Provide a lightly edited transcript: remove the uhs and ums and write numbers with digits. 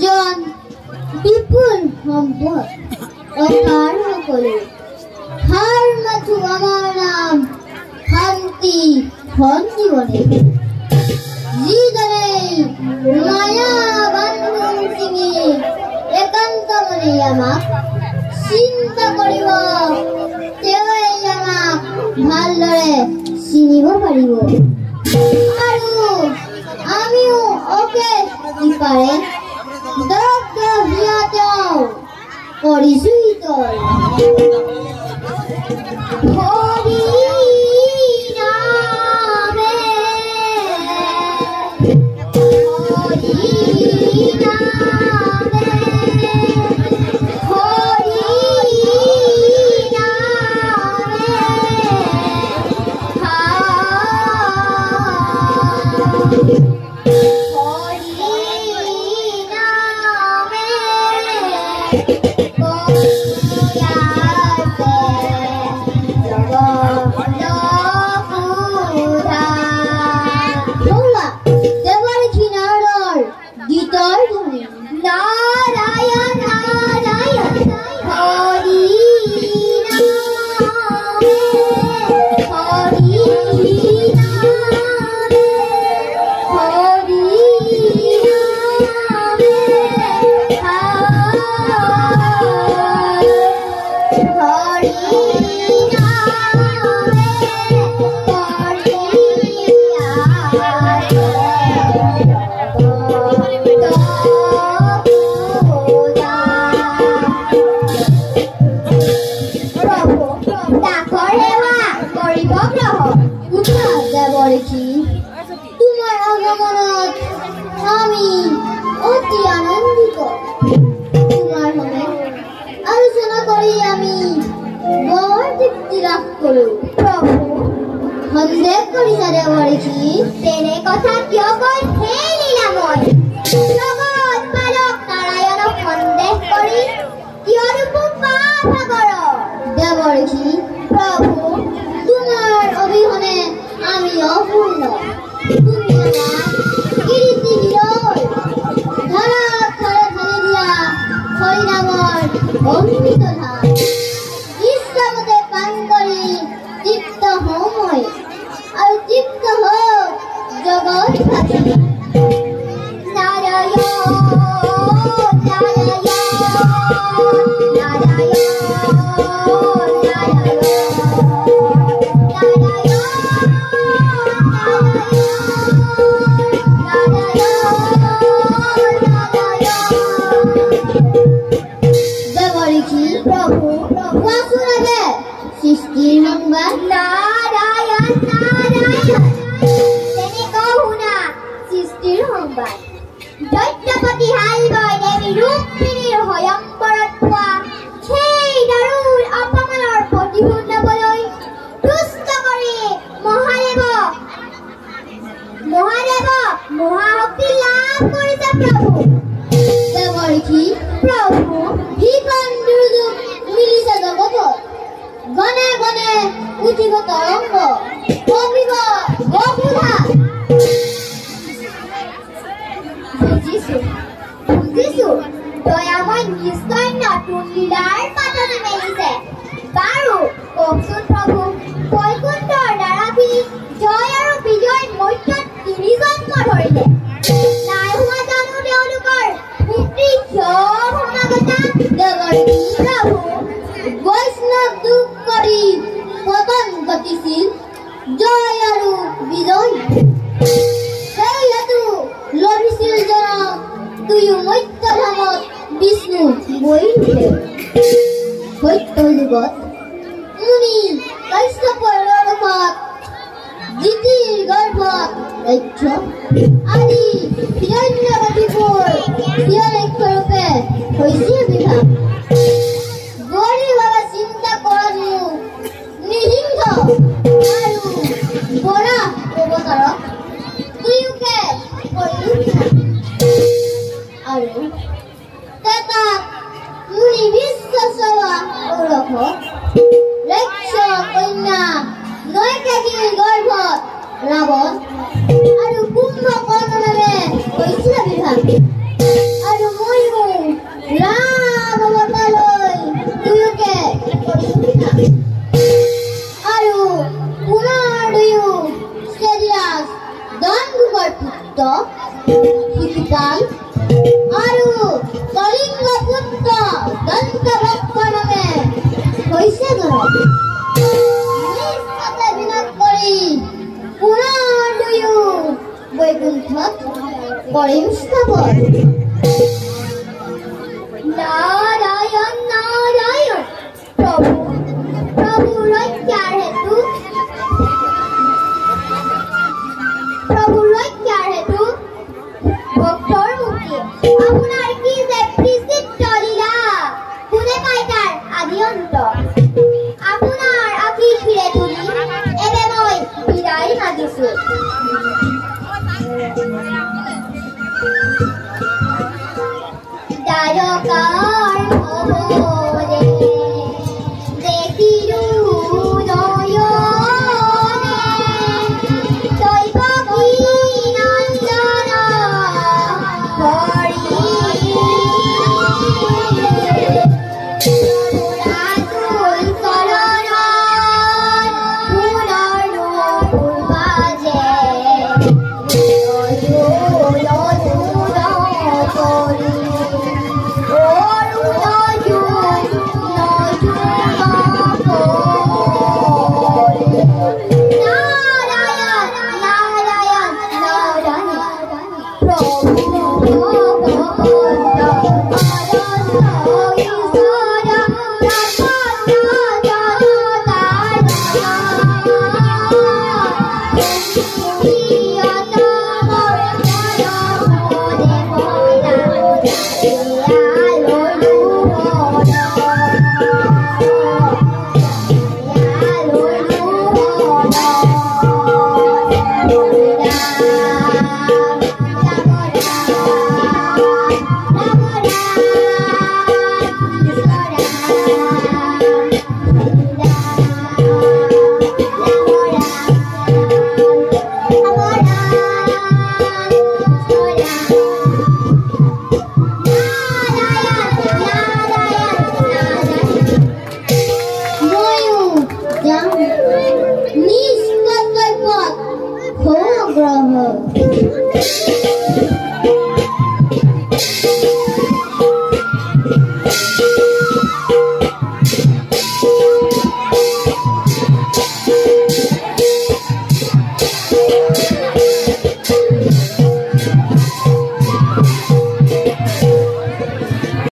জন বিপুল সম্পদ অপাৰ সকলো সাৰ মাথো আমাৰ নাম শান্তি ধন জীৱনে যিজনে মায়া বান্ধোন ছিঙি একান্ত মনে আমাক চিন্তা কৰিব তেওঁৱেই আমাক ভালদৰে চিনিব পাৰিব আৰু আমিও অশেষ কৃপাৰে দগ্ধ হিয়া তেওঁ কৰিছো শীতল। হৰি নামে হৰি নামে হৰি নামে হৰি নামে গীতৰ ধ্বনি নাৰায়ণ নাৰায়ণ হৰি নামে হৰি নামে হৰি নামে হৰি নামে তোমাৰ আগমনত আমি অতি আনন্দিত। তোমাৰ সঙ্গে আলোচনা কৰি আমি বৰ তৃপ্তি লাভ কৰো। প্ৰভু, সন্দেহ কৰিছা দেৱঋষি? তেনে কথা কিয় কয় হে লীলাময়? জগত পালক নাৰায়ণক সন্দেহ কৰি কিয় ৰূপো পাপ সাগৰ? দেৱঋষি, প্ৰভু, তোমাৰ অবিহনে আমি অপূৰ্ণ। তুমি আমাক কিৰীটি হীৰৰ ধাৰাসাৰে ঢালি দিয়া হৰিনামৰ অমৃত ধাৰ ইচ্ছামতে পান কৰি তৃপ্ত হওঁ মই আৰু তৃপ্ত হওক জগতবাসী। নাৰায়ণ নাৰায়ণ নাৰায়ণ নাৰায়ণ দেৱঋষি, প্ৰভু, কোৱাচোন আগে সৃষ্টিৰ সংবাদ। নাৰায়ণ নাৰায়ণ। তেনে কওঁ শুনা সৃষ্টিৰ সংবাদ। দৈত্যপতি হালবই দেৱী ৰুক্মিণীৰ স্বয়ম্বৰত পোৱা সেই দাৰুণ অপমানৰ প্ৰতিশোধ ল'বলৈ তুষ্ট কৰি মহাদেৱ মহাশক্তি লাভ কৰিছে প্ৰভু। দেৱঋষি, প্ৰভু, ভীষণ দুৰ্যোগ মিলিছে জগতত। গণে গণে উঠিব তৰংগ, কমিব বসুধা। বুজিছো বুজিছো, দয়াময় নিশ্চয় নতুন লীলাৰ পাতনি মেলিছে। বাৰু কওকচোন প্ৰভু, বৈকুণ্ঠৰ দ্বাৰাখিনি জয় আৰু বিজয় মধ্যত তিনি জন্ম ধৰিলে, নাই হোৱা জানো তেওঁলোকৰ পুত্ৰী কিয় সমাগতা? দেৱঋষি, প্ৰভু, বৈষ্ণৱ দুখ কৰি পতন ঘটিছিল জয় আৰু বিজয়। সেই হেতু লভিছিল জনক দুয়ো মত্যধামত বিষ্ণু বৈৰূপে। সত্য যুগত মুনি কাশ্যপৰ ঔৰসত জিতিৰ গৰ্ভত ৰক্ষ আদি হিৰণ্যকশিপুৰ হিৰণ্যাক্ষ ৰূপে হৈছিল বিভাগ। গভীৰভাৱে চিন্তা কৰানো নৃসিংহ আৰু বৰাহ অৱতাৰক দুয়োকে কৰিলো বিনাশ। আৰু তেতাত মুনি বিশ্বসভা ঔৰসত ৰক্ষ কন্যা নৈকেকীৰ গৰ্ভত ৰাৱণ আৰু কুম্ভকৰ্ণ নামে হৈছিল বিভাগ। কৰিম স্থাপন। নাৰায়ণ নাৰায়ণ প্ৰভু, প্ৰভু ৰক্ষাৰ হেতু, প্ৰভু ৰক্ষাৰ হেতু ভক্তৰ মুক্তি। আপোনাৰ কি যে বিচিত্ৰ লীলা, কোনে পায় তাৰ আদি অন্ত। আপোনাৰ আশীষিৰে তুলি এবে মই বিদায় মাগিছো। দ্বাৰকাৰ ভৱনে দেখিলো নয়নে দৈৱকী নন্দন।